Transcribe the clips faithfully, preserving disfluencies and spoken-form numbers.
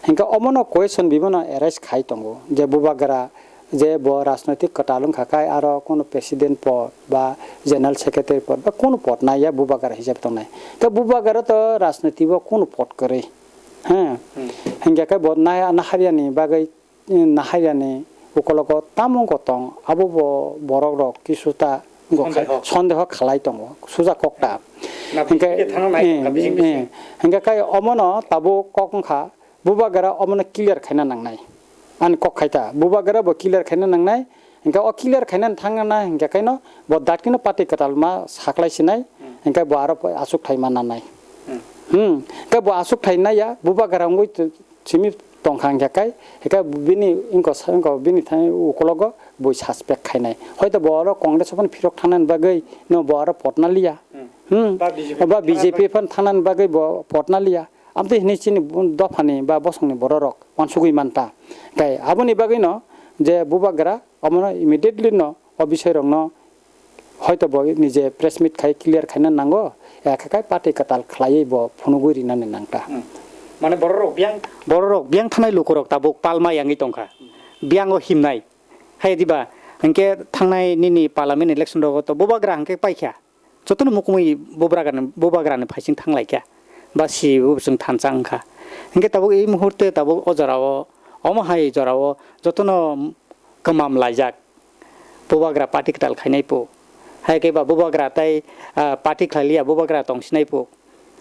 Hinkhe omono question bibano arise khai tongo je bubagra je bo rajnoitik kwtal wngkha khai aro kunu president pod ba general secretary pod ba kunu pod naiya bubagra hisab tongnai. Tei bubagra to rajnoitik o kunu pod kwrwi. He. Hmm. Hinkhe khe bo nai-, naharya ni bagwi, eh, naharya ni ukologo tamo wngkha tong abo bo borok rok kisu ta wngkha khai, sondeho, sondeho khalai tongo suja kok ta. Na, hinkhe, bising khe thang nai eh, tongkha, bising, eh, bising. Hinkhe khai omono tabuk kok wngkha bubagra omono clear khaina nangnai. Ani kok khai ta, bubagra bo clear khaina nangnai, hinkhe o clear khaina thangna hinkhe khaino bo datkino party kwtal ma saklai sinai, hmm, hinkhe bo aro aswk thai ma nanai. Hmm. Hmm, hinkhe bo aswk thai naiya, bubagra wngwi t-, simi tongkha hinkhe kai, hinkhe bini wngkha sa-, wngkha bini thani ukologo bo suspect khainai. Hoito bo aro Congress o phano phirok thangnani bagwi no bo aro potna liya. Hmm. Hmm. Ba B J P ba phano B J P phano thangnani bagwi bo potna liya. Amtwi hinwi chini bu-, dophani ba bosongni bororok uansugwi manta. Tei aboni bagwino je bubagra omono immediately no o bisoi rokno hoito bo nije press meet khai clear khaina nango, ya khe kai party kwtal khlaiwi bo phunugwi rinani nangta. Hmm. Mane bororok biyang, bororok biyang thanai lukurok tabuk palma yangwi tongkha. Biyango himnai. Hai diba, hinkhe thangnai nini parliament election rogo to bubagra hinkhe paikha. Jotono mukumui bubagrani, bubagrani phaising thanglaikha, ba si bo chwng thansa wngkha. Hinkhe tabuk ei muhurte tabuk o jorao, omo hai jorao jotono kwmam laijak, bubagra party kwtal khainai pu. Hai khe ba bubagra tai, ah, party khlailiya, bubagra tongsinai pu.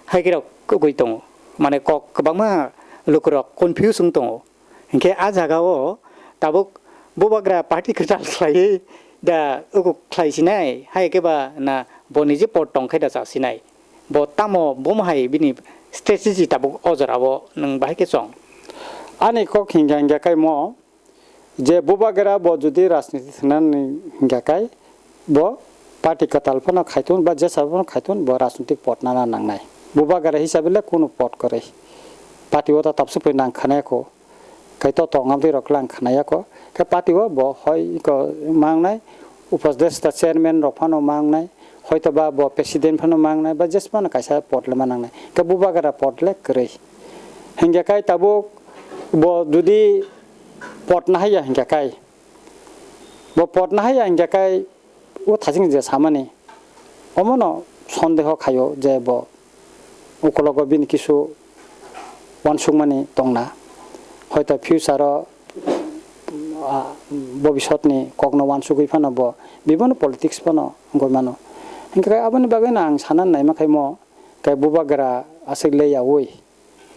Hai khe rok kwgwi tongo. Mane kok kwbangma lukurok confuse wng tongo. Hinkhe a jagao tabuk bubagra party kwtal khlaiwi da uku khlai sinai, hai khe ba na bo niji pot tong khe da cha sinai. Bo tamo bomo hai bini strategy tabuk o jorao nwng bahai khe chong. Ani kok hingya hingya khaimo je bubagra bo jodi rajniti thwngnani hingya khai, bo party kwtal phano khaitun ba jesa phano khaitun, bo rajnitik pot nana nangnai. Bubagra hisabe le kunu pot kwrwi. Party o ta tabsuk bai nang khana yakho. Khai to tong amtwi rok lang khana yakho. Khe party o bo hoi ko mangnai, upadeshta chairman rok phano mangnai, hoito ba bo president phano mangnai, ba jes phano kaisa pot le manangnai. Khe bubagra pot le kwrwi. Hingya khai tabuk bo jodi pot nahaiya hingya khai, bo pot nahaiya hingya khai, o thajing je samani, omono sondeho khaio je bo ukologo bini kisu uansukmani tongna. Hoito future o, ah, bobisotni kokno uansugwi phano bo bibino politics phano wngwi mano. Hinkhe aboni bagwino ang sana naima khaimo, khe bubagra aswk le yaui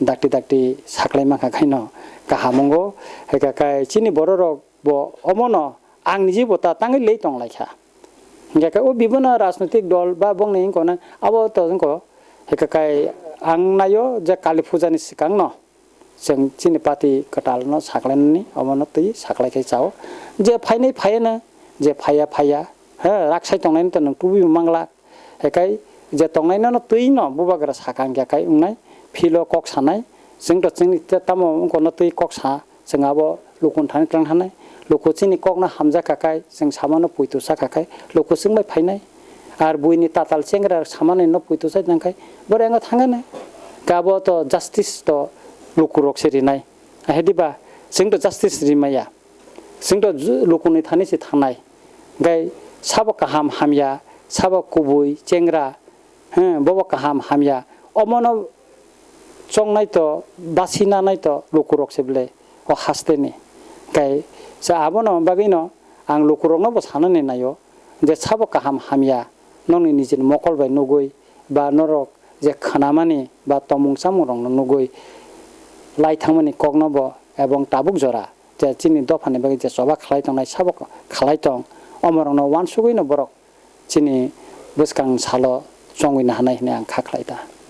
dakti dakti saklai mankha khaino kaham wngo. Hwnkhe khe chini bororok bo omono ang niji bo ta tangwi lei tong lai kha. Hingkhe khe o bibino rajnoitik dol ba bongni wngkha na abo to wngkha. Hingkhe khe ang naio je Kali Puja ni swkang no chwng chini party kwtal no saklainani omono twi saklai khe chao. Je phainai phaiano, je phaiya phaiya, he, raksai tongnai no to nwng tubuibo manglak. Hekai je tongnai no twi no bubagra sakha hingkhe kai wngnai, philo kok sanai, chwng to chwngni te tamo wngkha no twi kok sa, chwng abo luku ni thani twlang thanai, luku chini kok no hamjak kha kai, chwng samano puitu sa kha kai, luku chwng bai phainai, ar buini tatal chengra samani no puitu sa nang khai, boro wngo thangani, khe abo to justice to luku rok se rinai, ahe diba, chwng to justice rimaya. Chwng to ju-, lukuni thani se thangnai. Hingkhe sabo kaham hamya, sabo kubui, chengra, he, bobo kaham hamya. Omono chongnai to, basi nanai to lukurok se bwle, o hasteni. Hingkhe se abono bagwino ang lukurokno bo sanani naio je sabo kaham hamya, nokni nijini mokol bai nugui, ba norok je khanamani ba tomung chamungrokno nugui lai thangmani kokno bo ebong tabuk jora je chini dophani bagwi je choba khlai tongnai sabo khlai tong, omorokno uansugwino borok chini bwskang salo chongwi nahanai hwnwi ang kha khlai ta.